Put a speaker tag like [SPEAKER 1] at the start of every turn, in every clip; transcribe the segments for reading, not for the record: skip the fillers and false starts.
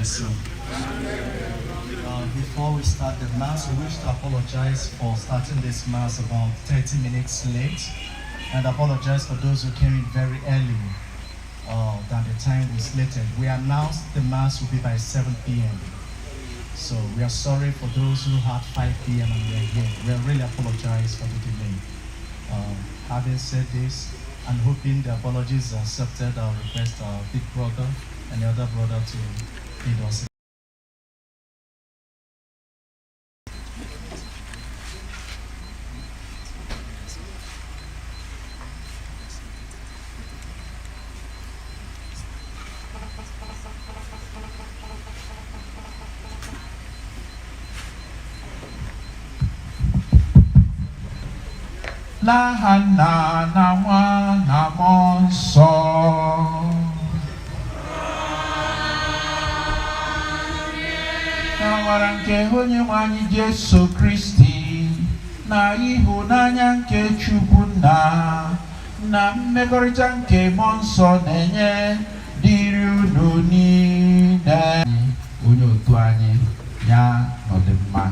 [SPEAKER 1] Jesu. Before we start the Mass, we wish to apologize for starting this Mass about 30 minutes late, and apologize for those who came in very early than the time we slated. We announced the Mass will be by 7 p.m. So we are sorry for those who had 5 p.m. and we are here. We really apologize for the delay. Having said this, and hoping the apologies are accepted, I'll request our big brother and the other brother to lead us.
[SPEAKER 2] N'aha Nna na Nwa na Mmụọ Nsọ. N'amara nke onye nwe anyị Jesu Kristi na ịhụnanya nke Chukwu Nna na mmekọrịta nke Mmụọ Nsọ na-enye dịrị unu niile. Onye otu anyị ya nọdị mma.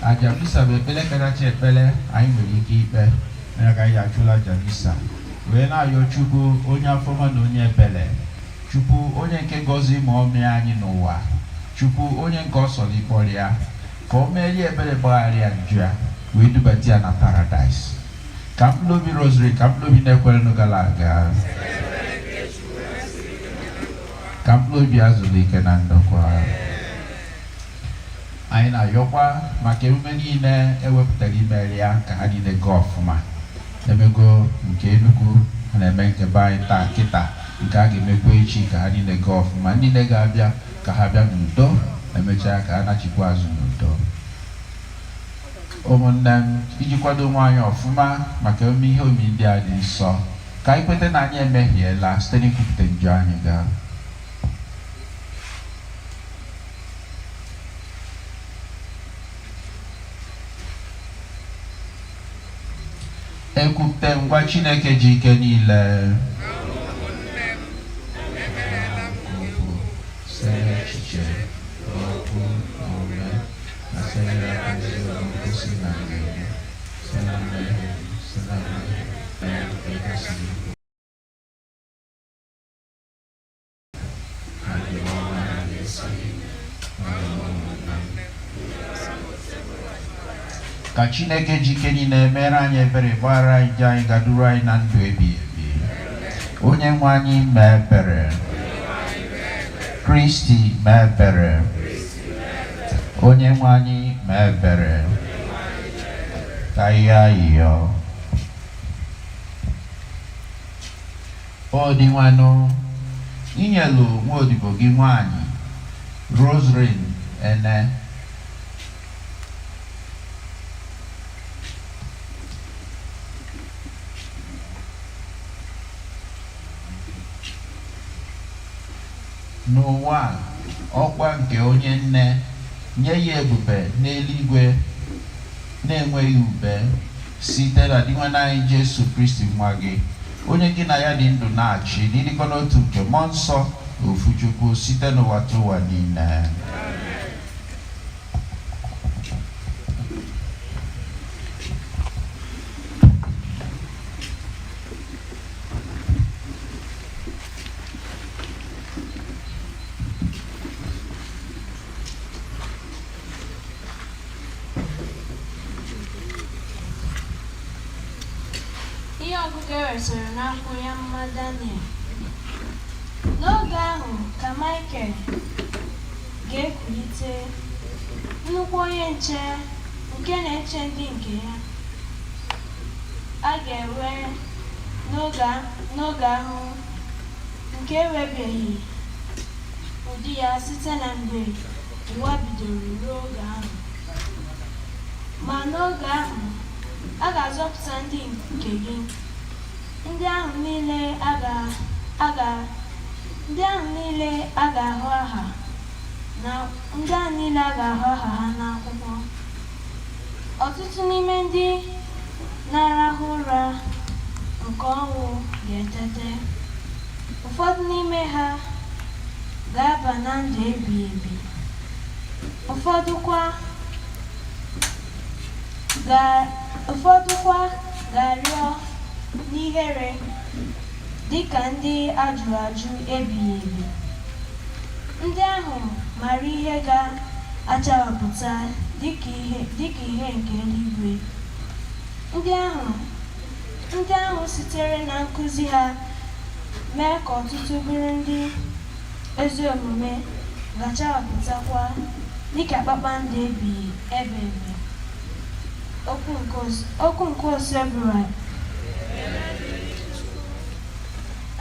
[SPEAKER 2] Aja misa bụ ekpere kachacha ekpere anyị nwere ike ikpe, ya ka anyị achụla aja misa wee na-ayọ Chukwu onye afọma na onye ebele, Chukwu onye nke gọzi ma o mee anyị n'ụwa, Chukwu onye nke ọ sọrọ ịkpọrọ ya ka o merie ebere, gbaghara ya njọ ya wee dubata ya na paradaịs. Ka mkpụrụ obi Rosary, ka mkpụrụ obi na-ekwerenụ gara aga, ka mkpụrụ obi azụrụ ike na ndokwa. Anyị na-ayọkwa maka emume niile ewepụtara imeri ya ka ha niile gaa ọfụma. Emego nke Enugu, ha na-eme nke be anyị taa kịta, nke a ga-emekwa echi, ka ha niile gaa ọfụma. Ndị niile ga-abịa ka ha bịa n'udo, emechaa ka ha nachikwa azụ n'udo. Ụmụnne m, iji kwado onwe anyị ọfụma maka emume ihe omimi ndị a dị nsọ, ka anyị kweta na anyị emehiela site n'ikwupụta njọ anyị gaa. Ekwupụta ngwa Chineke ji ike niile site n'echiche, okwu na omume, na site n'ịrapụ ezi omume si na mmehie, site na mmehie, site na mmehie nke kwesịrị na njem ọma na-esoghị ụmụnne m. Ka Chineke ji ike niile mere anyị ebere, gbaghara anyị njọ anyị, gaduru anyị na ndụ ebighị ebi. Onye nwe anyị mee ebere. Kristi mee ebere. Onye nwe anyị mee ebere. Ka ihe ayịyọ. O Dinwenụ, inyelu nwa odibo gị nwaanyị Roseline Ene n'ụwa a ọkwa nke onye nne, nye ya ebube n'eluigwe na-enweghị ube, site na Dinwenụ anyị Jesu Kristi nwa gị, onye gị na ya dị ndụ na-achị n'ịdịkọ n'otu nke Mmụọ Nsọ, ofu Chukwu, site n'ụwa tụ ụwa niile.
[SPEAKER 3] Ihe ọgụgụ e wetara n'akwụkwọ onye amụma Daniel. N'oge ahụ ka Michael ga-ekulite, nnukwu onye nche nke na-eche ndị nke ya. A ga-enwe n'oge ahụ nke enwebeghị ụdị ya site na mgbe ụwa bidoro ruo oge ahụ. Ma n'oge ahụ, a ga-azọpụta ndị nke gị, ndị ahụ niile a ga-ahụ aha na ndị ahụ niile a ga-ahụ aha ha n'akwụkwọ. Ọtụtụ n'ime ndị na-arahụ ụra nke ọnwụ ga-etete, ụfọdụ n'ime ha ga-aba na ndụ ebighị ebi. Ụfọdụkwa ga ụfọdụkwa ga-arịọ n'ihere dịka ndị a jụrụ ajụ ebighị ebi. Ndị ahụ mara ihe ga-achawapụta dịka ihe nke eluigwe. Ndị ahụ sitere na nkụzi ha mee ka ọtụtụ bụrụ ndị ezi omume ga-achawapụtakwa dịka kpakpando ebighị ebe ebe. Okwu nke Osebụrụwa.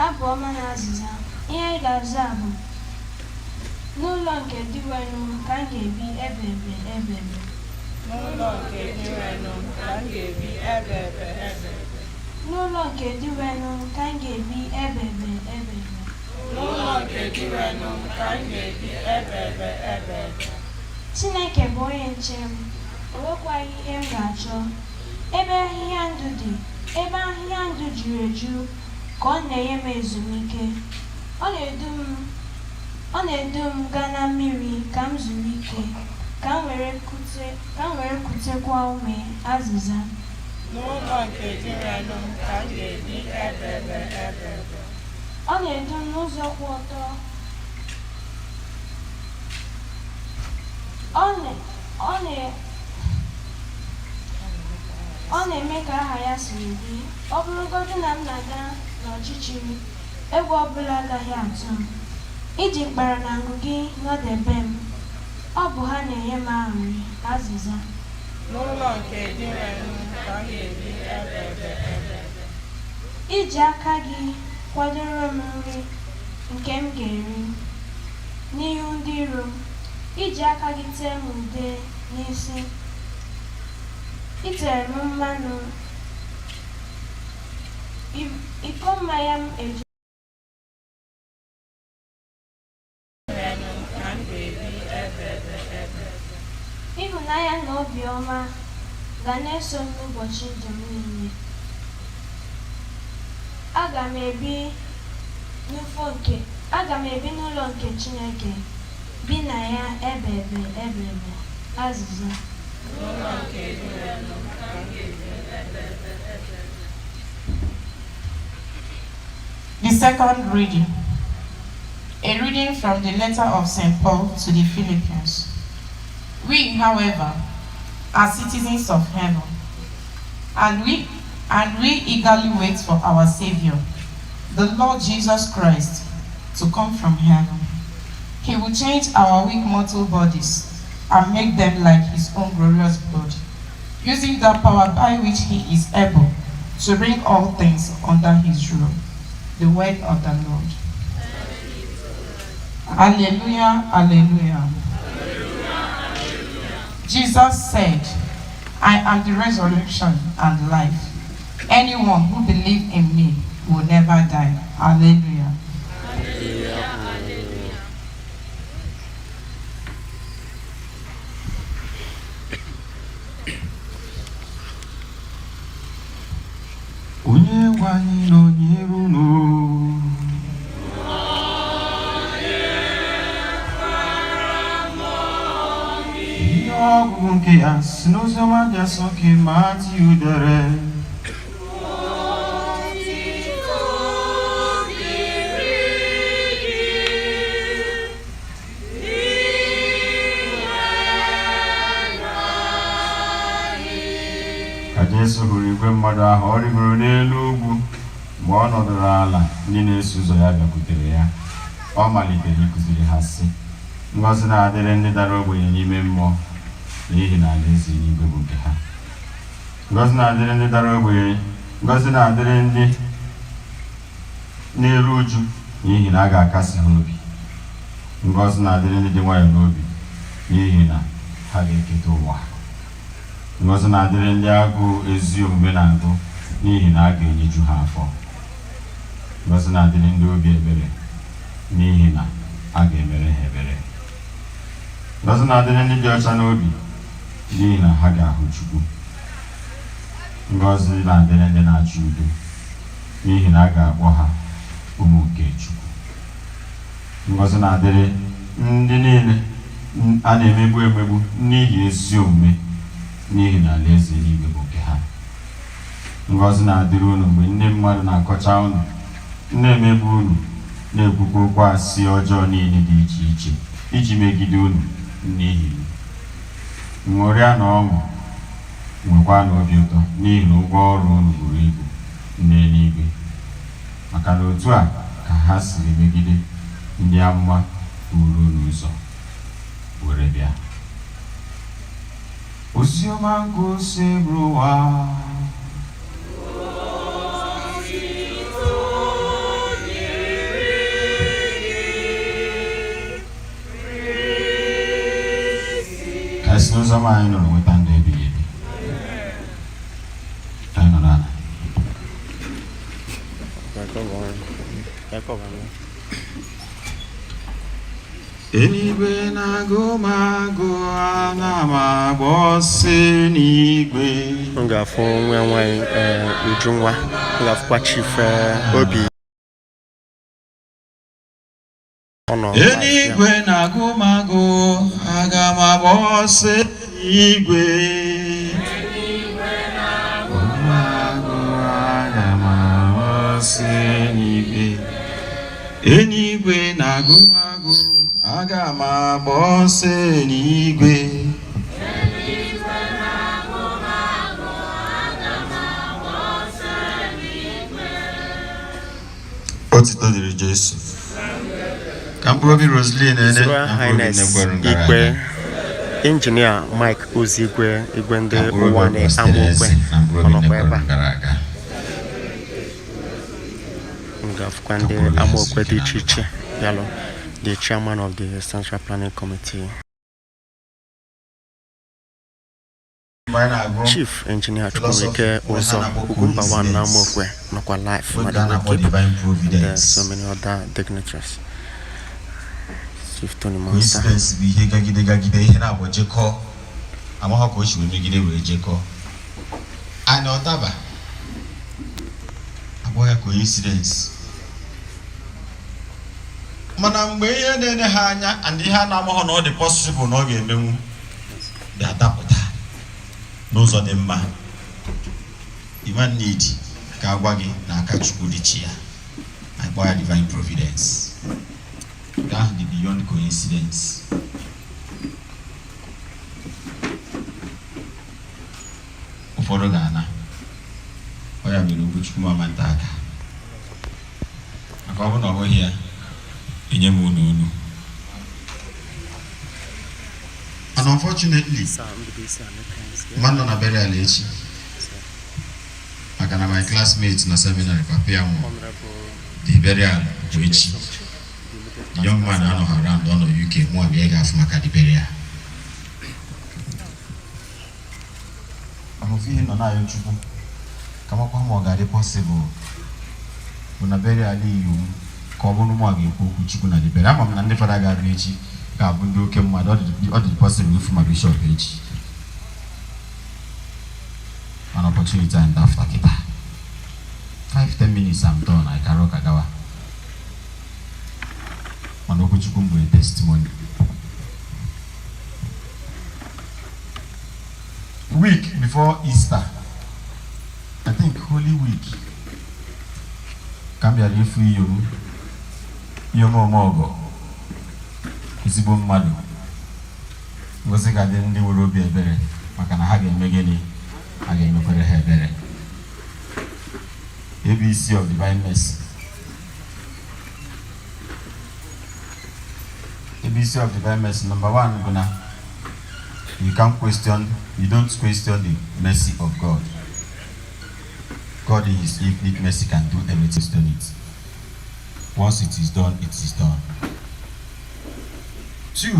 [SPEAKER 3] Abụ ọma na azịza. Ihe anyị ga-aza bụ: N'ụlọ nke Dinwenụ ka m ga-ebi ebe ebe ebe ebe.
[SPEAKER 4] N'ụlọ nke Dinwenụ ka m ga-ebi ebe ebe ebe ebe.
[SPEAKER 3] N'ụlọ nke Dinwenụ ka m ga-ebi ebe ebe ebe ebe.
[SPEAKER 4] N'ụlọ nke Dinwenụ ka m ga-ebi ebe ebe ebe ebe.
[SPEAKER 3] Chineke bụ onye nche m, o nwekwaghị ihe m ga-achọ. Ebe ahịhịa ndụ dị, ebe ahịhịa ndụ juru eju, ka ọ na-enye m ezumike. Ọ na-edu m gaa na mmiri ka m zuru ike, ka m were kutekwa ume. Azịza.
[SPEAKER 4] N'ụlọ nke Dinwenụ ka m ga-ebi ebe ebe ebe ebe.
[SPEAKER 3] Ọ na-edu m n'ụzọ kwụ ọtọ. Ọ na-eme ka aha ya siri dị. Ọ bụrụgodị na m na-aga n'ọchịchịrị, egwu ọbụla agaghị atụ m. Iji mkpara na ngụ gị nọdebe m. Ọ bụ ha na-enye m aṅụrị. Azịza.
[SPEAKER 4] N'ụlọ nke Dinwenụ ka m ga-ebi ebe ebe ebe ebe.
[SPEAKER 3] Iji aka gị kwadoro m nri nke m ga-eri n'ihu ndị iro m. Iji aka gị tee m ude n'isi. I tere m mmanụ. Iko mmanya m eju.
[SPEAKER 4] Dinwenụ ka m ga-ebi ebe ebe ebe ebe.
[SPEAKER 3] Ịhụnanya na obiọma ga na-eso m n'ụbọchị ndụ m niile. Aga m ebi n'ụlọ nke Chineke, bi na ya ebe ebe ebe ebe. Azịza.
[SPEAKER 4] N'ụlọ nke Dinwenụ ka m ga-ebi ebe ebe ebe ebe.
[SPEAKER 5] The second reading. A reading from the letter of St. Paul to the Philippians. We, however, are citizens of heaven, and we eagerly wait for our Savior, the Lord Jesus Christ, to come from heaven. He will change our weak mortal bodies and make them like his own glorious body, using that power by which he is able to bring all things under his rule. The word of the Lord. Hallelujah, hallelujah. Jesus said, "I am the resurrection and life. Anyone who believes in me will never die." Hallelujah.
[SPEAKER 4] Hallelujah, hallelujah.
[SPEAKER 6] Onye nwe anyị nọnyere unu. Ihe ọgụgụ nke ya si n'oziọma dị asọ nke Matiu dere.
[SPEAKER 4] Otito dịrị gị, Dinwenụ anyị.
[SPEAKER 6] Ka Jesu hụrụ igwe mmadụ ahụ, ọ rịgoro n'elu ugwu. Mgbe ọ nọdụrụ ala, ndị na-eso ụzọ ya bịakwutere ya. Ọ malitere ịkụziri ha, sị: Ngọzi na-adịrị ndị dara ogbenye n'ime mmụọ, n'ihi na alaeze eluigwe bụ nke ha. Ngọzi na-adịrị ndị dara ogbenye, ngọzi na-adịrị ndị na-eru uju, n'ihi na a ga-akasi ha obi. Ngọzi na-adịrị ndị dị nwayọọ n'obi, n'ihi na ha ga-eketa ụwa. Ngọzi na-adịrị ndị agụụ ezi omume na-agụ, n'ihi na a ga-enyeju ha afọ. Ngọzi na-adịrị ndị obi ebere, n'ihi na a ga-emere ha ebere. Ngọzi na-adịrị ndị dị ọcha n'obi, n'ihi na ha ga-ahụ Chukwu. Ngọzi na-adịrị ndị na-achọ udo, n'ihi na a ga-akpọ ha ụmụ nke Chukwu. Ngọzi na-adịrị ndị niile a na-emegbu emegbu n'ihi ezi omume, n'ihi na alaeze eluigwe bụ nke ha. Ngọzi na-adịrị unu mgbe ndị mmadụ na-akọcha unu, na-emegbu unu, na-ekwukwa okwu asị ọjọọ niile dị iche iche iji megide unu n'ihi m. Ṅụrịa na ọṅụ, nwekwa na obi ụtọ, n'ihi na ụgwọ ọrụ unu buru ibu n'eluigwe, maka na otu a ka ha siri megide ndị amụma buru unu ụzọ were bịa. Oziọma nke Osebụrụwa. Ka anyị si n'oziọma anyị nụrụ nweta ndụ ebighị ebi. Ka anyị nọrọ ala. Eluigwe na-agụ m agụ, ana m agba ọsọ n'igwe.
[SPEAKER 7] M ga-afụ nwa ya nwaanyị, Ujunwa. M ga-afụkwa Chief Obi. Ọ nọ live ya.
[SPEAKER 6] Eluigwe na-agụ m agụ, aga m agba ọsọ n'igwe. Agụ m agụ, aga m agba ọsọ n'igwe. Eluigwe na-agụ m agụ, aga m agba ọsọ n'igwe. Otito dịrị Jesu. Ka mkpụrụ obi Roslyn
[SPEAKER 7] His
[SPEAKER 6] Ene
[SPEAKER 7] Royal
[SPEAKER 6] na mkpụrụ obi
[SPEAKER 7] Highness
[SPEAKER 6] Nne Gweru gara
[SPEAKER 7] Igwe
[SPEAKER 6] aga.
[SPEAKER 7] Injinia Mike Ozigwe, Igwe ndị
[SPEAKER 6] Ka mkpụrụ obi
[SPEAKER 7] ụwa
[SPEAKER 6] Augustine
[SPEAKER 7] na-Amaokwe,
[SPEAKER 6] Eze na mkpụrụ
[SPEAKER 7] ọ
[SPEAKER 6] obi
[SPEAKER 7] nọkwa
[SPEAKER 6] Nne
[SPEAKER 7] ebe
[SPEAKER 6] Gweru
[SPEAKER 7] a.
[SPEAKER 6] gara aga.
[SPEAKER 7] M ga-afụkwa
[SPEAKER 6] Ka
[SPEAKER 7] ndị
[SPEAKER 6] mkpụrụ obi ha
[SPEAKER 7] Amaokwe
[SPEAKER 6] zuo
[SPEAKER 7] dị
[SPEAKER 6] ike na
[SPEAKER 7] iche
[SPEAKER 6] ndokwa.
[SPEAKER 7] iche bịalụ, the chairman of the Central Planning Committee,
[SPEAKER 6] Mgbe anyị na-agụ
[SPEAKER 7] Chief Engineer
[SPEAKER 6] philosophy,
[SPEAKER 7] Chukwuemeka
[SPEAKER 6] nwee ha
[SPEAKER 7] Ụzọ
[SPEAKER 6] na-akpọ
[SPEAKER 7] Ugwumba one na
[SPEAKER 6] coincidence,
[SPEAKER 7] Amaokwe nọkwa live
[SPEAKER 6] nwee
[SPEAKER 7] na
[SPEAKER 6] nke a
[SPEAKER 7] the
[SPEAKER 6] na-akpọ
[SPEAKER 7] Wake
[SPEAKER 6] divine
[SPEAKER 7] and
[SPEAKER 6] providence.
[SPEAKER 7] so many other dignitaries. Chief Tony Monster.
[SPEAKER 6] Coincidence bụ ihe gagide gagide, ihe na-abụ jekọọ, amaghọ ka o si wee megide wee jekọọ ana ọ daba, akpọ ya coincidence. Mana mgbe ihe na-ene ha anya and ihe a na-amaghọ na ọ dị possible na ọ ga-emenwu ga-adapụta n'ụzọ dị mma, iman need ka agwa gị na aka Chukwu dị chi ya, anyị kpọọ ya divine providence. Nke ahụ dị beyond coincidence. Ụfọdụ ga-ana ọ ya mere okwu Chukwu mama nta aka, maka ọ bụrụ na ọ bụghị ya enye m unu unu. And unfortunately,
[SPEAKER 7] Sir Ndubisi Aneka is here.
[SPEAKER 6] mmadụ nọ na burial echi, maka na my classmate na seminary, papa ya nwụrụ.
[SPEAKER 7] Honorable
[SPEAKER 6] The burial bụ echi.
[SPEAKER 7] Somchi, the immediate
[SPEAKER 6] The young man anọghị around, ọ nọ UK. Mụ abịa ga-afụ maka the burial. Mana ofu ihe nọ na-ayọ Chukwu ka makwa ma ọ ga-adị possible bụ na burial iwu ka ọ bụrụ mụ a ga-ekwu okwu Chukwu na the burial. Ama m na ndị fada ga-abịa echi ga-abụ ndị oke mmadụ. Ọ dị possible ifu ma bishop echi, an opportunity and after kita 5-10 minutes, I'm done. I kara ụka gawa. Mana okwu Chukwu m bụ a testimony. Week before Easter, I think Holy Week, ka m bịara ịfụ iyom iyom Omeọgọ, ezigbo mmadụ. Ngozi ga-adị ndị nwere obi ebere, maka na ha ga-eme gịnị? Ha ga-emekwere ha ebere. ABC of divine mercy. ABC of divine mercy, number one bụ na you can't question, you don't question the mercy of God. God in his infinite mercy can do everything. Question it. Once it is done, it is done. Two,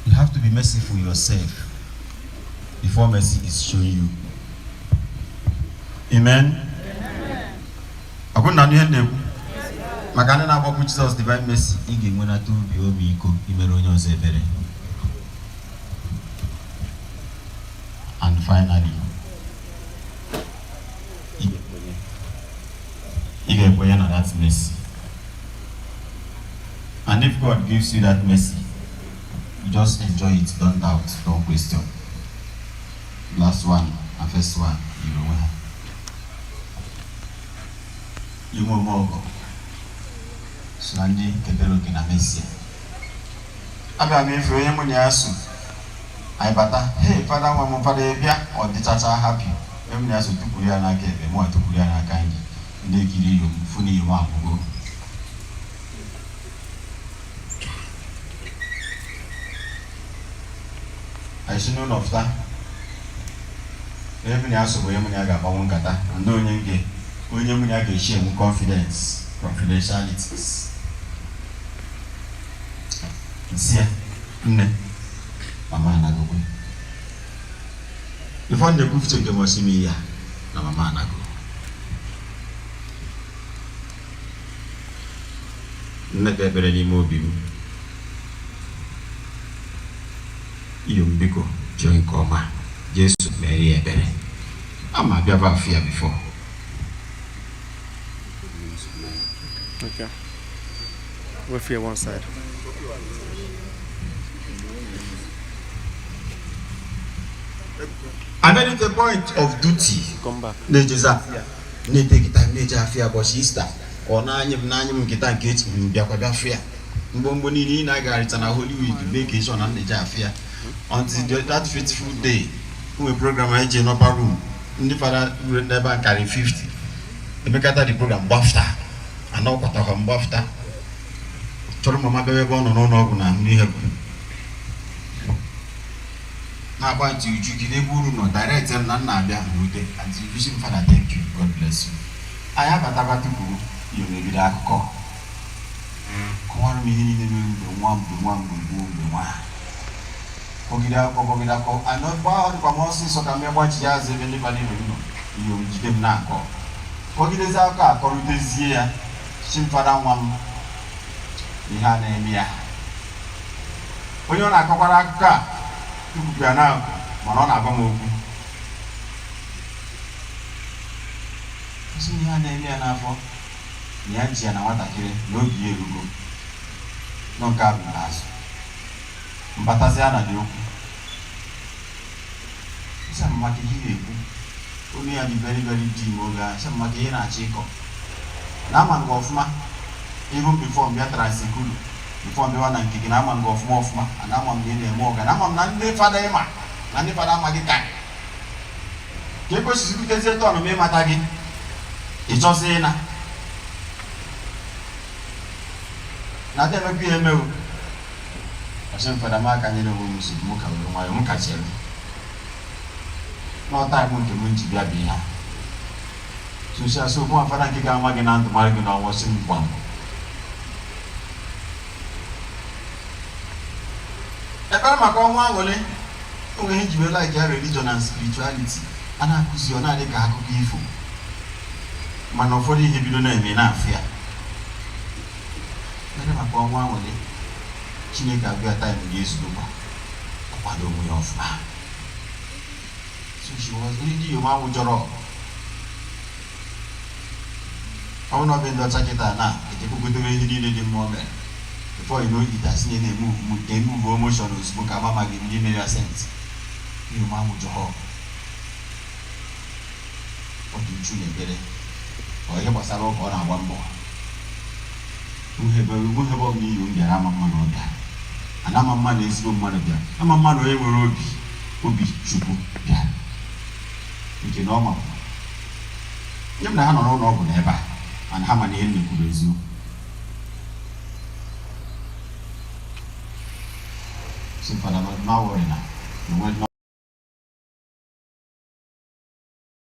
[SPEAKER 6] you have to be merciful yourself before mercy is shown you. Amen. Ọ na ihe m na-ekwu maka ndị na-agbakwu Jizọs divine mercy, ị ga-enwenata obi ọmịiko imere onye ọzọ ebere. And finally, ị ga-ekwenye na that mercy. And if God gives you that mercy, you just enjoy it. Don't doubt, don't question. Last one and first one, yiri onwe ha. Inwe Omeọgọ so na ndị ketara oke na mercy. Abịa m efe onye mụ na ya so, anyị bata, "Hey, Fada nwa m, Fada bịa." Ọ dịchacha happy. Onye mụ na ya so tukwuru ya n'aka ekpe, mụ tukwuru ya n'aka nri. Ndị ekiri iyo m fụ na iyo m agwụgo. Anyị si n'ụlọ pụta. Onye mụ na ya so bụ onye mụ na ya ga-agbanwe nkata, ndị onye nke onye mụ na ya ga-eshi enwe confidence, confidentialities. Nsị ya, "Nne, mama anagokwe." Before m na-ekwufute nke m, ọsị m ya na mama anago. Nne kpe ekpere n'ime obi m, "Iyo m, biko jee nke ọma. Jesu mere ya ebere." Ama abịaba afụ ya before.
[SPEAKER 7] Okay. We'll fear one side.
[SPEAKER 6] I made it a point of duty
[SPEAKER 7] Come back.
[SPEAKER 6] na-ejezi afịa, na-eteki time na-eje afịa ụbọchị Easter. Ọ na-anya m n'anya m nkịta nke echi m bịakwa bịa fịa mgbomgbo niile ị na-agagharịta na Holy Week, mee ka ịchọ na m na-eje afịa until that fateful day nwe program anyị je n'upper room. Ndị fada n'ebe a karị 50. Emekata the program gbafta, anọkwatakwa mgbafta chọrọ mama bịa ebe ọ nọ n'ụlọ ọgwụ na n'ihe bụ na-agba ntị uju gị n'ebe uru nọ direct m na nna abịa rute. Ntị uju si m, "Father, thank you, God bless you." Anyị abatakwa tupu ya ebido akụkọ, kọwara m ihe niile mere mgbe nwa, mgbe nwa, mgbe gboo, mgbe nwa. Kọgide akụkọ, kọgide akụkọ anọ gbaa. Ọ dịkwa m ọsịsọ ka m gbachi ya azụ ebe ndị fada ibe m nọ. Ihe m jide m na-akọ, kọgidezi akụkọ, akọrutezie ya chi m, "Fada nwa m, ihe a na-eme ya." Onye ọ na-akọkwara akụkọ a tupu ya na-akụ, mana ọ na-agwa m okwu, sị m ihe a na-eme ya n'afọ na ya ji ya na nwatakịrị na oge ya erugo nọ. Nke a bụ ikpeazụ mbatazi na dị okwu. Sị m maka ihe ị na-ekwu, olu ya dị very very dim oge ahụ. Sị m maka ihe na-achọ ịkọ na ama nke ọfụma, even before m bịa Trans-Ekulu, before m bịawa na nke gị, na ama nke ọfụma ọfụma, na ama m na ị na-eme ọga, na ama m na ndị fada ịma na ndị fada amaghị ka ka ekwesịrị butezie tọn m ịmata gị. Ị chọzi ịna na ada emekwa ihe emewo. Ọsị m, "Fada, m aka nyere onwe m nsogbu. M ka were nwayọọ, m ka chere n'ọta ibu nke m ji bịa bụ ihe a sosi asị okwu afada nke ga-ama gị na ndụ mara gị n'ọnwụ." Sị m gbam. Ekpere maka ọnwa aṅụrị o nwere ihe ji wee like ya. Religion and spirituality a na-akụzi, ọ na-adị ka akụkọ ifo, mana ụfọdụ ihe bido na-eme na-afụ ya. Ekpere maka ọnwa aṅụrị, Chineke abịa time ga-ezurukwa ọkwado onwe ya ọfụma. So she was ndị Yom awụjọrọ ọ bụrụ na ọ bụ ndị ọcha kịta na ejekwugotere ihe niile dị mma o mere. Before you know it, asị na na-emove motion ozugbo ka mama gị ndị mere ya sent. Yom awụjọrọ, ọ dị uchu na ekpere. Ọ ihe gbasara ụka, ọ na-agba mbọ. Uhebe ọ bụla iyo m bịara, ama mma na ọ bịara ana, ama mma na ezigbo mmadụ bịara, ama mma na onye nwere obi Chukwu bịara nke na ọ ma nye m na ha nọ n'ụlọ ọgwụ n'ebe a, mana ha ma na ihe m na-ekwu bụ eziokwu. So Fada, ma worry na onwe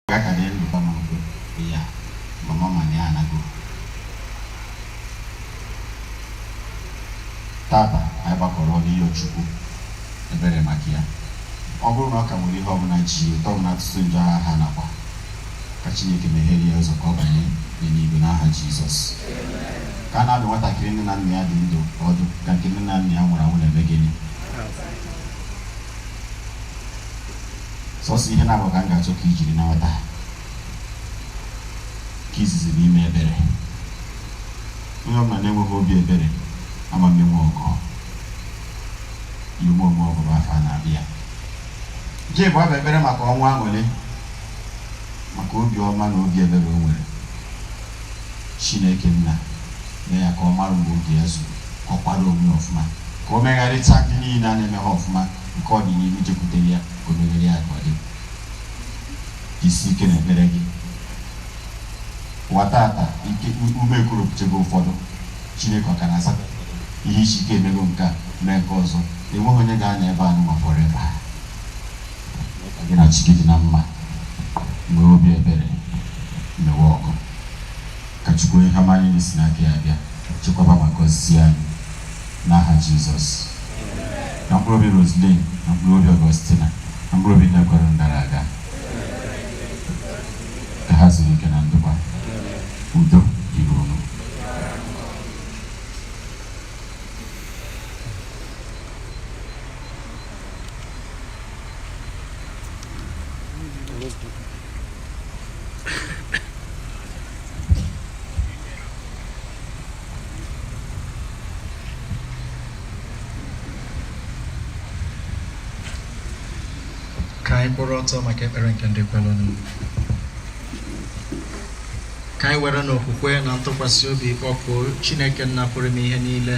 [SPEAKER 6] ga ka dị ndụ kama nkwe ya mama ma na ya anago. Tata anyị gbakọrọ n'ịyọ Chukwu ebere maka ya. Ọ bụrụ na ọ ka nwere ihe ọbụla ji ụtọ ọbụla atụtụ njọ agha ha nakwa ka Chineke meghere ya ụzọ ka ọ banye n'eluigwe n'aha Jizọs. Ka a na-adụ nwatakịrị nne na nna ya dị ndụ ọdụ ka nke nne na nna ya nwụrụ anwụ na-eme gịnị? Sọsọ ihe na-abụ ka m ga-achọ ka ijiri nabata ka izizi bụ ime ebere. Onye ọbụla na-enweghị obi ebere Ama mmenwe ọgọ iwu ome ọgọ bụ afọ a na-abịa nke bụ abụ ekpere maka ọnwa aṅụrị, maka obi ọma na obi ebere o nwere. Chineke nna mee ya ka ọ mara mgbe oge ya zuru, ka ọ kwado onwe ya ọfụma, ka o megharịta ndị niile a na-eme ha ọfụma nke ọdịnihu jekwutere ya, ka o megharị ya ka ọ dị isi ike na ekpere gị. Ụwa tata ike ume ekoropụchago ụfọdụ. Chineke ọ ka na-asata ihe isi ike emego nke a mee nke ọzọ. Enweghị onye ga-anọ ebe a nụnwa forever. Ka gị na chi gị dị na mma, nwee obi ebere, mewe ọgụ ka Chukwu ihe ọma niile si n'aka ya bịa chekwaba ma gọzie anyị n'aha Jizọs. Na mkpụrụ obi Roslyn, na mkpụrụ obi Augustina, na mkpụrụ obi ndị kwere gara aga, ka ha zuru ike na ndokwa. Udo dịrị unu.
[SPEAKER 1] Ka anyị kwụrụ ọtọ maka ekpere nke ndị kwelenụ. Ka anyị were n'okwukwe na ntụkwasị obi kpọkuo Chineke Nna pụrụ ime ihe niile,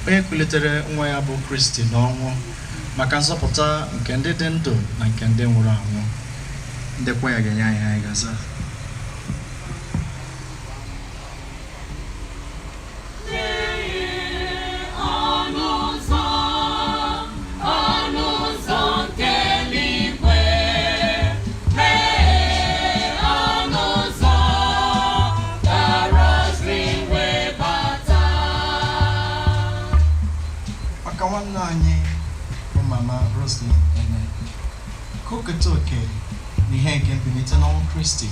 [SPEAKER 1] onye kulitere nwa ya bụ Kristi n'ọnwụ maka nzọpụta nke ndị dị ndụ na nke ndị nwụrụ anwụ. Ndị kwaya ga-enye anyị ihe anyị ga-aza.
[SPEAKER 4] Ọnụ ụzọ, ọnụ ụzọ nke eluigwe, mee ọnụ ụzọ ka Roslyn wee bata.
[SPEAKER 1] Maka nwanne anyị bụ Mama Roslyn Ene, ka o keta oke n'ihe nke mbilite n'ọnwụ Kristi,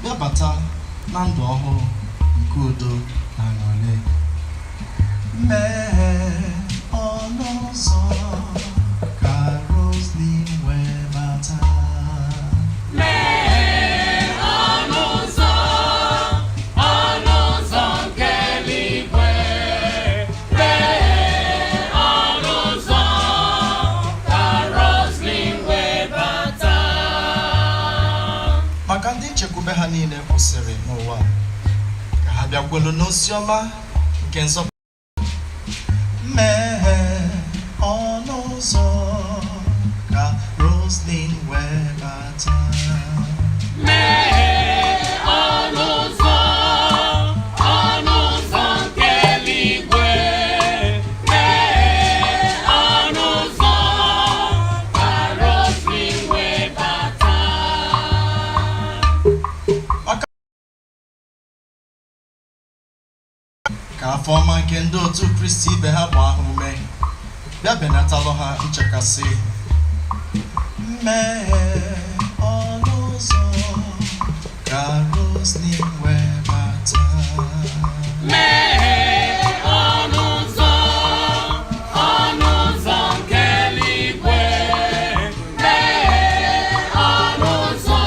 [SPEAKER 1] bịa bata na ndụ ọhụrụ nke udo na aṅụrị. Mee ọnụ ụzọ ka Roslyn wee bata.
[SPEAKER 4] Mee ọnụ ụzọ, ọnụ ụzọ nke eluigwe, mee ọnụ ụzọ ka Roslyn wee bata.
[SPEAKER 1] Maka ndị nchekwube ha niile kwụsịrị n'ụwa, ka ha bịakwelu n'ozi ọma nke nzọpụta. Mee ọnụ ụzọ ka Roslyn wee bata.
[SPEAKER 4] Mee ọnụ ụzọ, ọnụ ụzọ nke eluigwe, mee ọnụ ụzọ ka Roslyn wee bata.
[SPEAKER 1] Ka afọ ọma nke ndị otu Kristi ibe ha gbaa ha ume, bịa benatalụ ha nchekasị. Mee ọnụ ụzọ ka Roslyn wee bata.
[SPEAKER 4] Mee ọnụ ụzọ, ọnụ ụzọ nke eluigwe, mee ọnụ ụzọ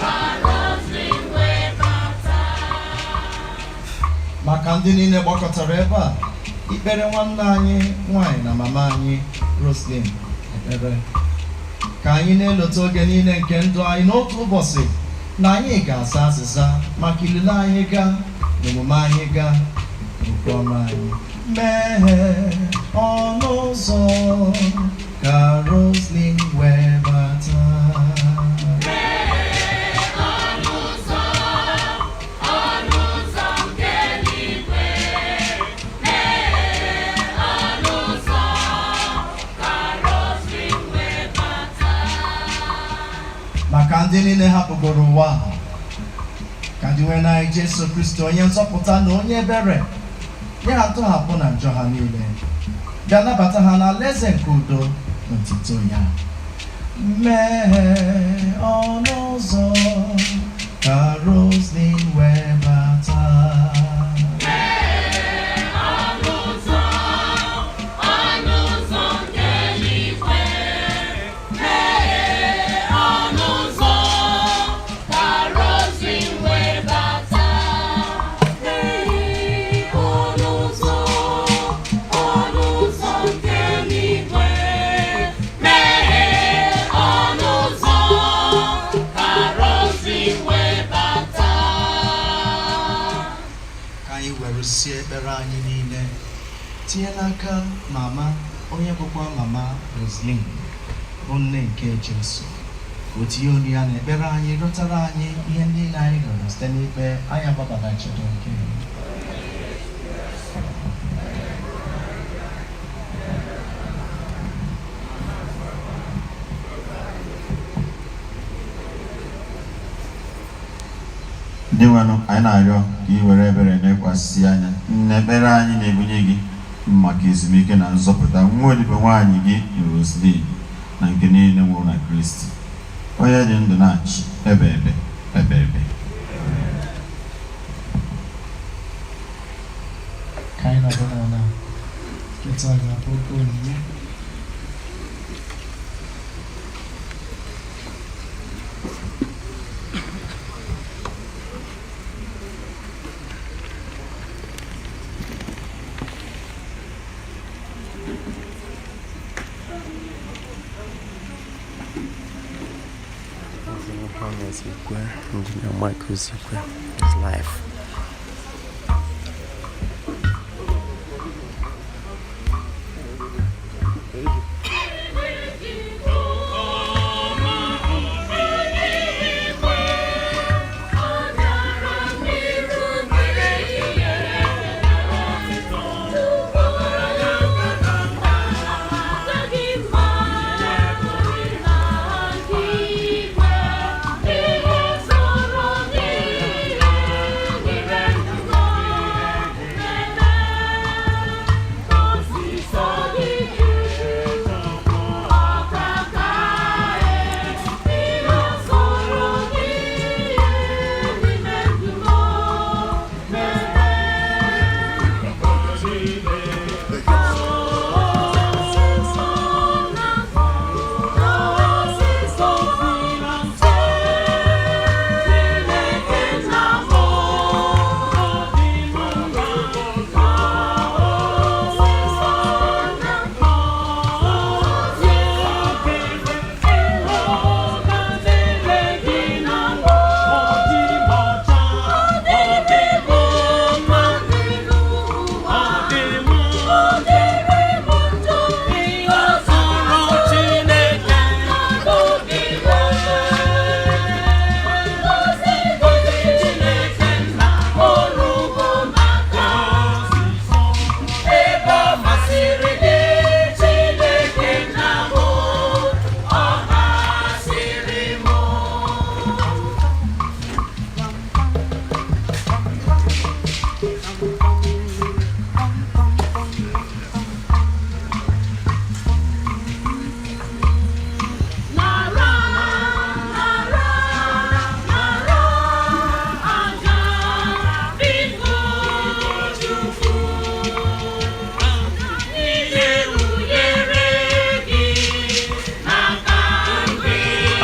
[SPEAKER 4] ka Roslyn wee bata.
[SPEAKER 1] Maka ndị niile gbakọtara ebe a ikpere nwanne anyị nwanyị na mama anyị Roslyn ekpere, ka anyị na-elota oge niile nke ndụ anyị n'otu ụbọchị na anyị ga-aza azịza maka ilile anyị ga na omume anyị ga na okwu ọma anyị. Mee ọnụ ụzọ ka Roslyn wee bata.
[SPEAKER 4] Ọnụ ụzọ, ọnụ ụzọ nke eluigwe, mee ọnụ ụzọ ka Roslyn wee bata.
[SPEAKER 1] Maka ndị niile hapụgoro ụwa a, ka ndị nwe anyị Jesu Kristi, onye nzọpụta na onye ebere, nye ha ntọhapụ na njọ ha niile, bịa nabata ha n'alaeze nke udo na otuto ya. Mee ọnụ ụzọ ka Roslyn wee bata.
[SPEAKER 4] Ọnụ ụzọ, ọnụ ụzọ nke eluigwe, mee ọnụ ụzọ ka Roslyn wee bata. Mee ọnụ ụzọ.
[SPEAKER 1] Weresie ekpere anyị niile tinye n'aka mama, onye bụkwa Mama Roslyn, bụ nne nke Jesu, ka o tinye onu ya na ekpere anyị, rịọtara anyị ihe niile anyị rịọrọ site n'ikpe anyị agbabala nchedo nke ya.
[SPEAKER 6] Dinwenụ, anyị na-arịọ ka ị were ebere lekwasị anya n'ekpere anyị na-ebunye gị maka ezumike na nzọpụta nwa odibo nwaanyị gị Roslyn na nke niile nwụrụ na Kristi, onye dị ndụ na-achị ebe ebe ebe ebe.
[SPEAKER 1] Ka anyị nọdụ n'ala kịta, ga-abụ oge onyinye.
[SPEAKER 7] Ezekwe, Engineer Mike Ezekwe is live.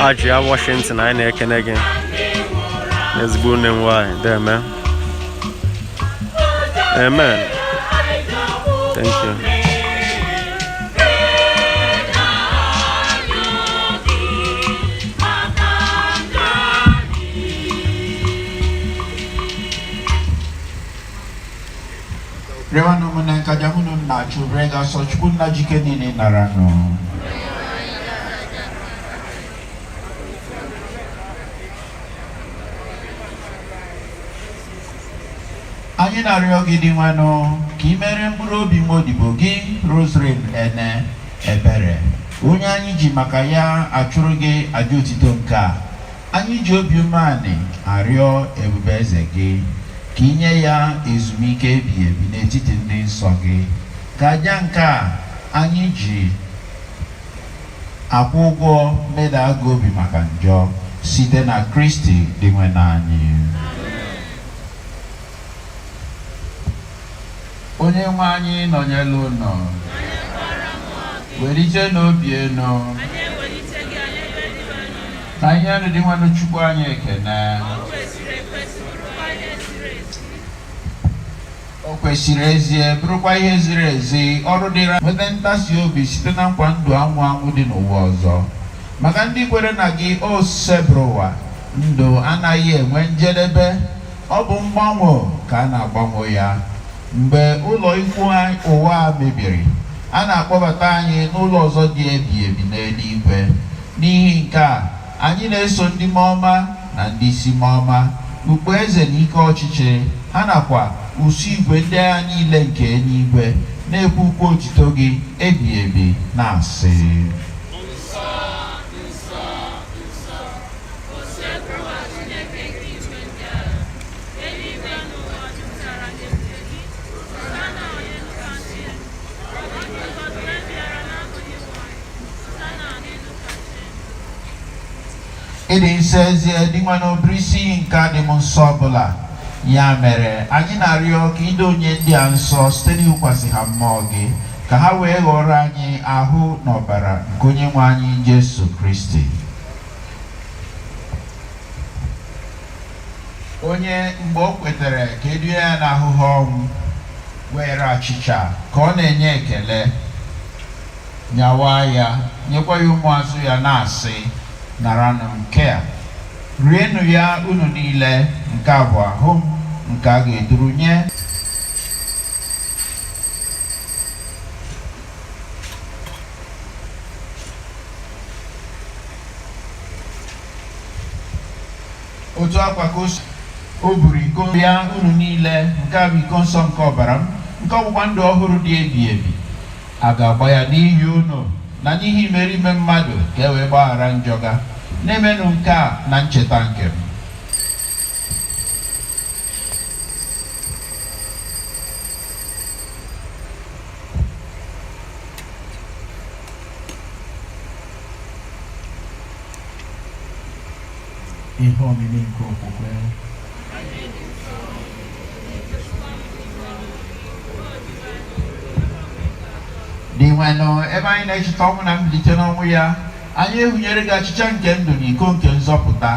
[SPEAKER 7] Ajia Washington, anyị na-ekene gị, ezigbo nne m nwanyị. Deme, amen. Thank you.
[SPEAKER 2] Rịọnụ ụmụnne, nkaja mụ na unu na-achụ bere ga-asọ Chukwu nna jike niile nara nụ. Anyị na-arịọ gị, Dinwenụ, ka ị mere mkpụrụ obi nwa odibo gị Roslyn Ene ebere, onye anyị ji maka ya achụrụ gị aja otito nke a. Anyị ji obi umeanị arịọ ebube eze gị ka inye ya ezumike ebighị ebi n'etiti ndị nsọ gị, ka aja nke a anyị ji akwụ ụgwọ mmeda agụ obi maka njọ, site na Kristi Dinwenụ anyị. Onye nwe anyị nọnyere unu. Welite n'obi enu. Ka ihe nụ Dinwenụ Chukwu anyị ekene. O kwesịrị ezie, bụrụkwa ihe ziri ezi, ọrụ dịrị nweta ntasi obi site na nkwa ndụ anwụ anwụ dị n'ụwa ọzọ maka ndị kwere na gị. O Osebụrụwa, ndụ anaghị enwe njedebe, ọ bụ mgbanwe ka a na-agbanwe ya. Mgbe ụlọ ikwu ụwa a mebiri, a na-akpọbata anyị n'ụlọ ọzọ dị ebi ebi n'eluigwe. N'ihi nke a, anyị na-eso ndị mmụọ ọma na ndị isi mmụọ ọma, ukpo eze na ike ọchịchị ha nakwa usu igwe ndị agha niile nke eluigwe na-ekwu ukwe otito gị ebi ebi na-asị. Ịdị nsọ ezie Dinwenụ bụrụ isi iyi nke adịm nsọ ọbụla. Ya mere anyị na-arịọ ka i doo onyinye ndị a nsọ site n'iwukwasị ha mmụọ gị, ka ha wee ghọrọ anyị ahụ na ọbara nke onye nwe anyị Jesu Kristi, onye mgbe o kwetere ka e dunye ya n'ahụhụ ọnwụ, were achịcha ka ọ na-enye ekele, nyawa ya, nyekwa ya ụmụazụ ya na-asị, naranụ nke a, rienụ ya unu niile, nke a bụ ahụ m nke a ga-eduru nye. Otu akwa ka o buru iko ya unu niile, nke a bụ iko nsọ nke ọbara m, nke ọgbụgba ndụ ọhụrụ dị ebi ebi. A ga-agba ya n'ihi unu na n'ihi imerime mmadụ ka e wee gbaghara njọ ga. Na-emenụ nke a na ncheta nke m.
[SPEAKER 1] Ihe omimi nke okwukwe.
[SPEAKER 2] Dinwenụ, ebe anyị na-echeta ọnwụ na mbilite n'ọnwụ ya, anyị ehunyere gị achịcha nke ndụ na iko nke nzọpụta.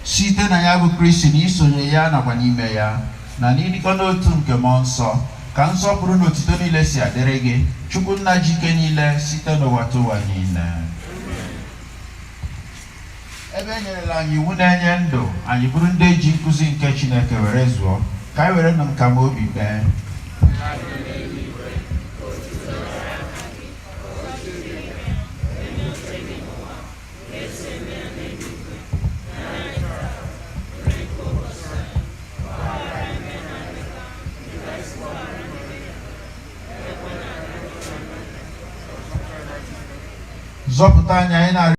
[SPEAKER 2] Site na ya bụ Kristi na isonye ya nakwa n'ime ya na n'ịdịkọ n'otu nke mmụọ nsọ, ka nsọpụrụ na otito niile si adịrị gị, Chukwu nna ji ike niile, site n'ụwa tụwa niile. Ebe e nyerela anyị iwu na-enye ndụ, anyị bụrụ ndị eji nkụzi nke Chineke were zụọ, ka anyị were nụ nka ma obi kpee. Zọpụta anyị, anyị na-arịọ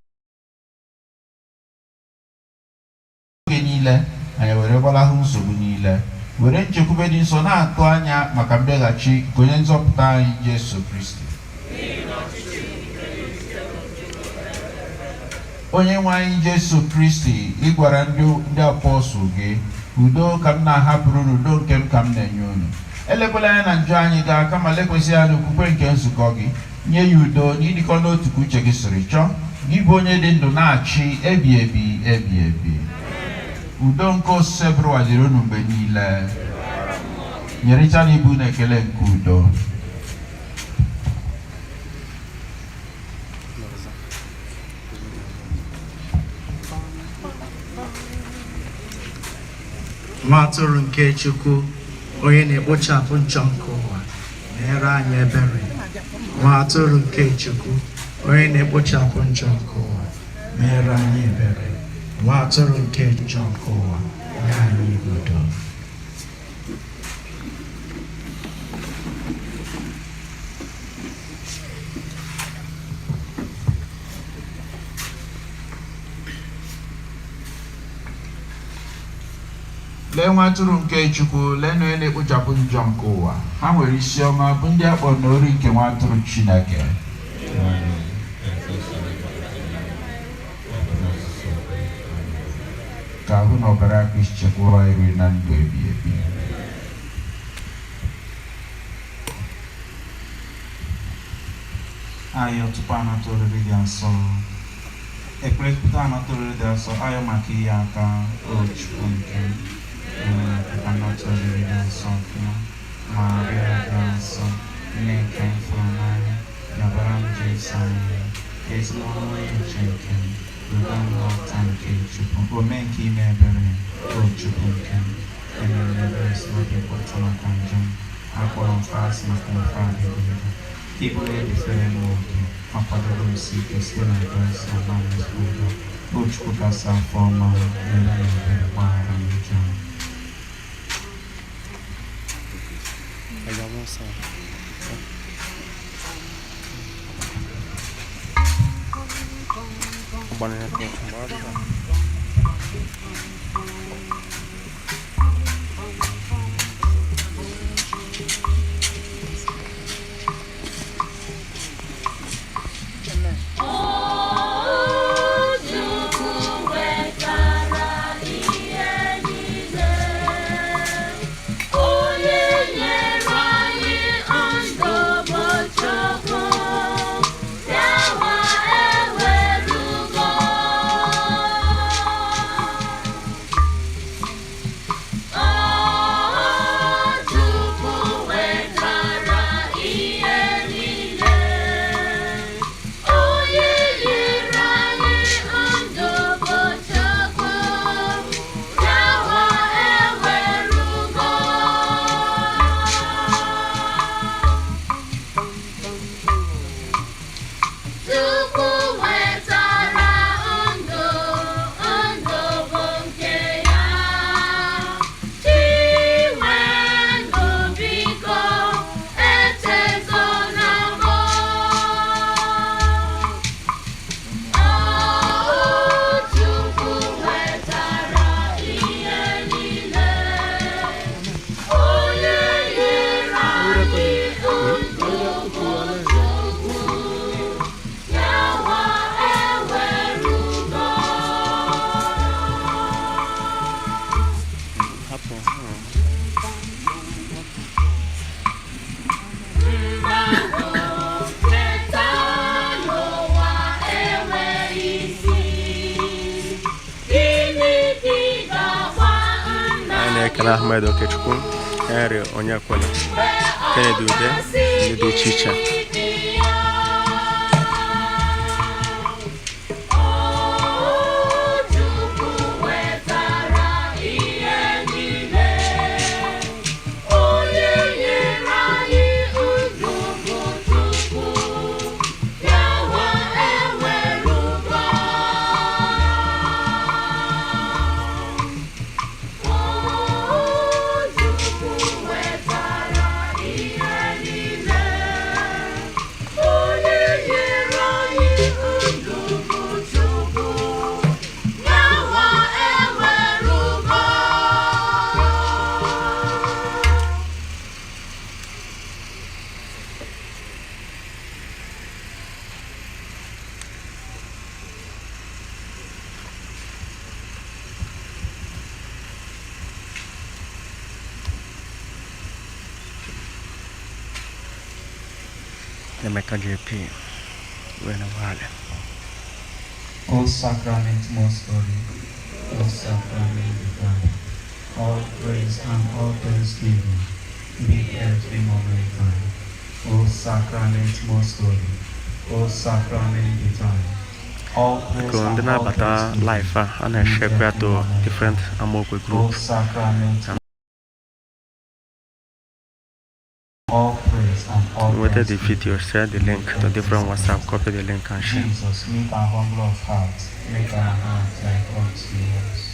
[SPEAKER 2] oge niile, anyị were gbalahụ nsogbu niile, were nchekwube dị nsọ na-atụ anya maka mbịaghachi nke onye nzọpụta anyị Jesu Kristi. Onye nwe anyị Jesu Kristi, ị gwara ndị apọstụl gị, udo ka m na-ahapụrụ unu, udo nke m ka m na-enye unu. Elekwala anya na njọ anyị gaa, kama lekwasị anya n'okwukwe nke nzukọ gị, nye ya udo na ịdịkọ n'otu ka uche gị siri chọọ, gị bụ onye dị ndụ na-achị ebi ebi ebi ebi. Udo nke Osebụrụwa dịrị unu mgbe niile. Nyerịta ibu na ekele nke udo.
[SPEAKER 1] Nwa atụrụ nke Chukwu, onye na-ekpochapụ njọ nke ụwa, meere anyị ebere. Nwa atụrụ nke Chukwu, onye na-ekpochapụ njọ nke ụwa, meere anyị ebere. Nwa atụrụ nke njọ nke ụwa, nye anyị udo.
[SPEAKER 2] Lee nwa atụrụ nke Chukwu, lee na onye na-ekpochapụ njọ nke ụwa. Ha nwere isi ọma bụ ndị a kpọrọ n'ori nke nwa atụrụ Chineke. Ka ahụ na ọbara Kristi chekwara anyị ruo na ndụ ebi ebi.
[SPEAKER 1] Ayọ tupu anata oriri dị nsọ. Ekpere tupu anata oriri dị nsọ, ayọ maka ihe aka, o Chukwu nke m, ka anata oriri dị nsọ nke m, Maria dị nsọ, nne nke m fụrụ n'anya, yabara m Jesu anyị, ezigbo onye nche nke m, ruga m nghọta nke Chukwu, ome nke ime ebere, o Chukwu nke m, emere m ebere si n'obi mkpọtụ maka njọ m, akpọrọ m asị maka mfe adịghị. Ịbụ onye dịfere m oke ma kwadobe m si ike site na Kraịst na mmanụ. O Chukwu kasị afọ ọma, mere m ebere, gbaghara m njọ m.
[SPEAKER 7] Regardons ça. Ekene Ahmed Okechukwu, Henry Onyekwele, Kennedy Ude, ndị dị iche iche. Emeka JP, wee na wale.
[SPEAKER 1] O sacrament most holy, O sacrament divine, all praise and all thanksgiving be every moment thine. O sacrament most holy, O sacrament divine, all praise
[SPEAKER 7] Biko ndị
[SPEAKER 1] and all
[SPEAKER 7] na-abata
[SPEAKER 1] thanksgiving
[SPEAKER 7] live a na-eshekwa ya to different amaokwe
[SPEAKER 1] O
[SPEAKER 7] group.
[SPEAKER 1] sacrament, all praise and all
[SPEAKER 7] Nweta the
[SPEAKER 1] thanksgiving.
[SPEAKER 7] video, share the link to different WhatsApp, copy the link and share.
[SPEAKER 1] Jesus, make our humble of heart, make our hearts like unto yours.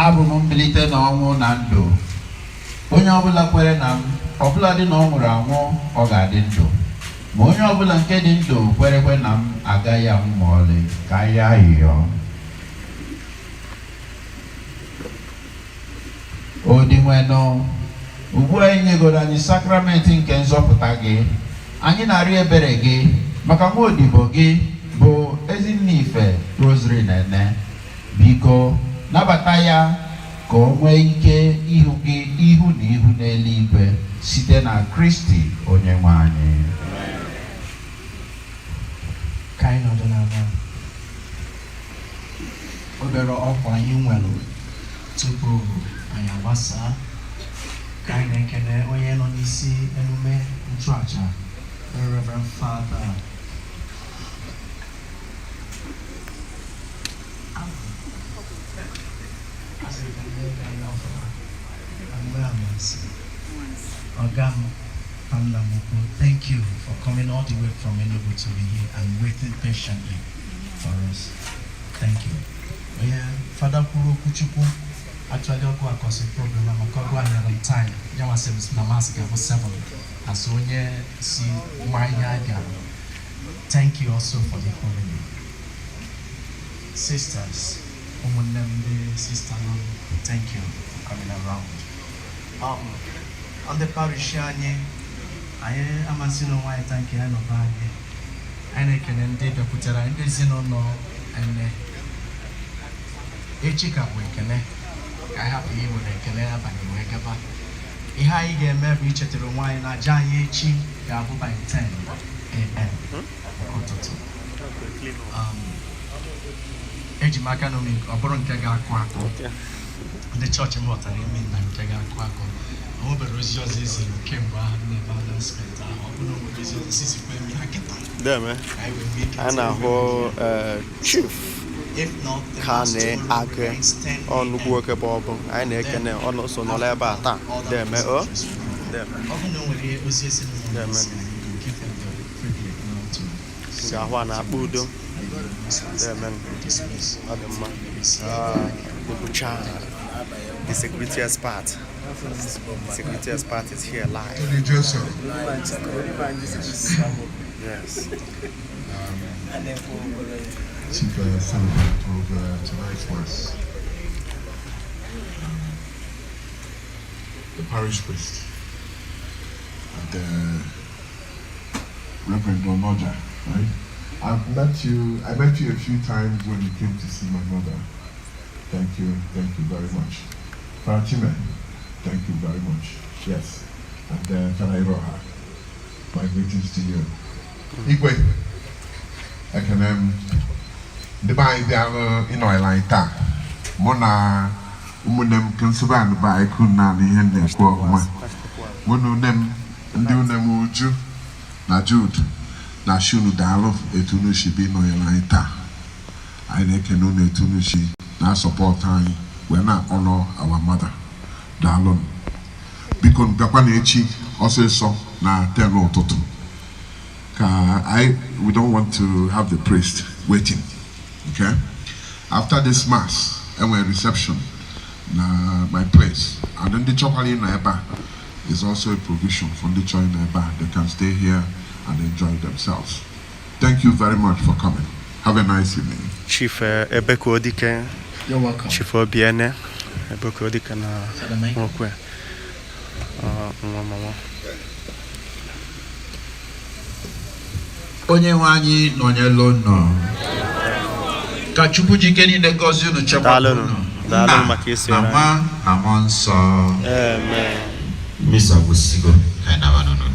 [SPEAKER 2] Abụ m mbilite n'ọnwụ na ndụ. Onye ọbụla kwere na m, ọbụladị na ọ nwụrụ anwụ, ọ ga-adị ndụ. Ma onye ọbụla nke dị ndụ kwerekwe na m agaghị anwụ ma ọlị. Ka anyị ayịyọ. O Dinwenụ, ugbu a ị nyegoro anyị sakramenti nke nzọpụta gị, anyị na-arịọ ebere gị maka nwa odibo gị bụ Ezinne Ife Rosary Nene. Biko nabata ya ka o nwee ike ịhụ gị ihu na ihu n'eluigwe site na Kristi onye nwe anyị.
[SPEAKER 1] Ka anyị nọdụ n'ala. Obere ọkwa anyị nwere tupu anyị agbasaa, ka anyị na-ekele onye nọ n'isi emume nchụaja, Reverend Father Ọga m nna m ukwu, thank you for coming all the way from Enugu to be here and waiting patiently for us. Thank you. Onye fada kwuru okwu Chukwu, actually ọgụ akọsị problem a maka ọgụ anyere m time ya nwasị m na mass ga-abụ 7 as onye si ma ihe a bịara. Thank you also for the homily. Sisters, ụmụnne m ndị sister nọ, thank you for coming around. Ndị parish anyị, anyị amasị n'onwe anyị, thank you, anyị nọba anyị. Anyị na-ekele ndị bịakwutere anyị, ndị ezinụlọ ene. Echi ka bụ ekele, ka anyị hapụ iwere ekele abalị wee gaba. Ihe anyị ga-eme bụ ichetara onwe anyị na aja anyị echi ga-abụ by 10 a.m. nke ụtụtụ. Eji m aka na ọ bụrụ nke ga-akụ akụ, ndị chọọchị m ghọtara ime na nke ga-akụ akụ. O nwebere ozi ọzọ eziri m kemgbe ahụ m na-eme announcement ahụ. Ọ bụrụ na o nwere ozi ọzọ, sizikwa eme ya kịta
[SPEAKER 7] Deme.
[SPEAKER 1] ka anyị wee nwee ike.
[SPEAKER 7] A na-ahụ Chief
[SPEAKER 1] If not, the
[SPEAKER 7] ka
[SPEAKER 1] mass tomorrow
[SPEAKER 7] na-agụ
[SPEAKER 1] remains 10
[SPEAKER 7] ọ nnukwu nwoke bụ ọbụ anyị na-ekene ọ nọ so nọrọ ebe a taa. Deme o. Deme.
[SPEAKER 1] Ọ bụrụ na o nwere ozi ezinụlọ
[SPEAKER 7] Deme.
[SPEAKER 1] na-esi anyị, we can give them the privilege now to
[SPEAKER 7] Ga-ahụ a na-akpọ udo. Deme.
[SPEAKER 1] dismiss.
[SPEAKER 7] Ọ dị mma. Ah, Ebucha, the security expert. The security expert is here live.
[SPEAKER 8] Tony Joseph.
[SPEAKER 7] Yes.
[SPEAKER 8] Chief celebrant of tonight's Mass. The parish priest and Reverend Onoja, right? I've met you, I met you a few times when you came to see my mother. Thank you very much. Fatima, thank you very much. Yes. And Father Iroha, my greetings to you. Igwe, ekene m ndị be anyị bịara ịnọnyere anyị taa. Mụ na ụmụnne m kensịban bụ anyị kụ naanị ihe m na-ekwu ọfụma. Mụ na une m, ndị une m, Uju na Jude na shunu, daalụ etu unu si bi nọnyere anyị taa. Anyị na-ekene unu etu unu si na-asupport anyị wee na-honor our mother. Daalụ. Biko bịakwa na echi ọsịsọ na 10 ụtụtụ ka I we don't want to have the priest waiting. Okay, after this mass, enwere reception na my place, and ndị chọkwara ịnọ ebe a is also a provision for ndị chọrọ ịnọ ebe a. They can stay here and enjoy themselves. Thank you very much for coming. Have a nice evening.
[SPEAKER 7] Chief Ebekwodike.
[SPEAKER 1] You're welcome.
[SPEAKER 7] Chief Obiene Ebekwodike na
[SPEAKER 1] Father Michael.
[SPEAKER 7] nwokwe nwa mama.
[SPEAKER 2] Onye nwe anyị nọnyelu unu. Ka Chukwu ji ike niile gọzie unu, chekwaba
[SPEAKER 7] Daalụnụ.
[SPEAKER 2] unu.
[SPEAKER 7] Daalụnụ
[SPEAKER 2] Nna
[SPEAKER 7] maka isonyere
[SPEAKER 2] na
[SPEAKER 7] anyị.
[SPEAKER 2] Nwa na Mmụọ Nsọ.
[SPEAKER 7] Amen.
[SPEAKER 6] Misa gwụsigo, ka anyị naba n'ụlọ.